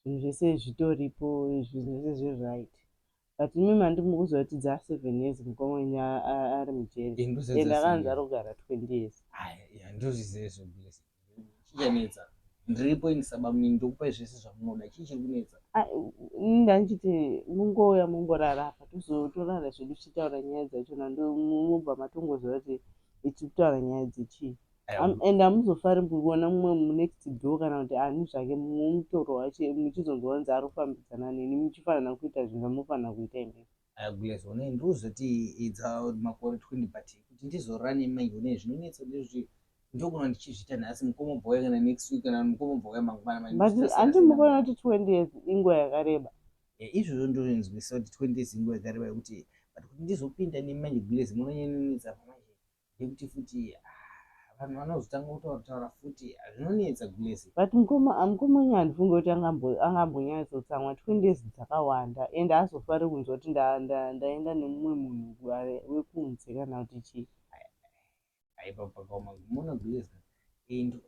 Zvinhu zvese zvitoripo, zvinhu zvese zviri right, but imimi handi mukuziva kuti dza 7 years mukoma wenyu ari mujeri and akanzi ari kugara 20 years. Ndozviziva izvo, Blessing. Chichanetsa ndiripo ini sabamunini, ndokupai zvese zvamunoda. Chii chiri kunetsa? Ndandichiti mungouya mungorara apa, tozotorara zvedu tichitaura nyaya dzachona, mubva matongoziva kuti tiri kutaura nyaya dzechii. And hamuzofari kuona mumwe munext door kana kuti ani zvake mumwe mutoro wacho muchizonzwa kunzi ari kufambidzana neni, muchifanira kuita zvinhu zvamunofanira kuita imimi. Gules, onai, ndikuzoti idza makore 20, but kuti ndizorara nemanje, onai, zvinonetsa ndezvekuti ndogona ndichizviita nhasi, mukoma bva uya kana next week, kana mukoma bva uya mangwana. But handi mukuona kuti 20 years inguva yakareba? Izvozvo ndozvinzwisa kuti 20 years inguva yakareba yekuti, but kuti ndizopinda nemanje, Gules, munonyanyanetsa manje ndekuti futi vanhu vanozotanga kutaura taura futi, zvinonetsa, Gules. But mukoma wenyu handifungi kuti angambonyatsotsamwa. 20 years dzakawanda and haazofari kunzwa kuti ndaenda nemumwe munhu wekunze kana kuti chii. Aipa pakaoma mona, Gules, and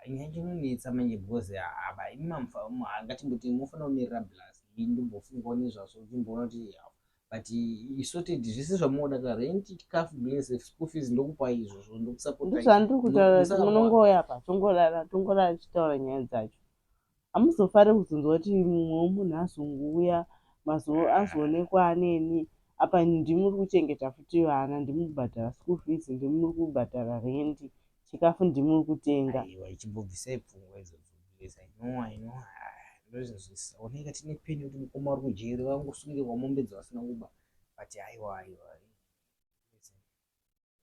nyaya inonetsa manje because ava imi ngatimboti mufanira kumirira plus ndimbofungawo nezvazvo, uchimboona kuti, but isorted zvese zvamunoda ka, rent, chikafu, Gules, school fees, ndokupai izvozvo, ndokusapota. Ndozvandiri kutaura kuti munongouya pa tongorara, tongorara tichitaura nyaya dzacho. Hamuzofari kuzonzwa kuti mumwe wemunhu azongouya azoonekwa aneni apa. Ndimuri kuchengeta futi vana, ndimuri kubhadhara school fees, ndimuri kubhadhara rendi, chikafu ndimuri kutenga. Aiwa, ichimbobvisai pfungwa idzodzo, Gules. I know, I know, ndozvinzwisisa. Oneka, tine peni kuti mukoma uri kujeri, vangosungirwa mombe dzavasina kuba, but aiwa, aiwa,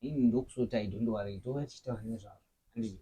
ini ndokusota. I don't worry, tova tichitaura nezvazvo, handiti?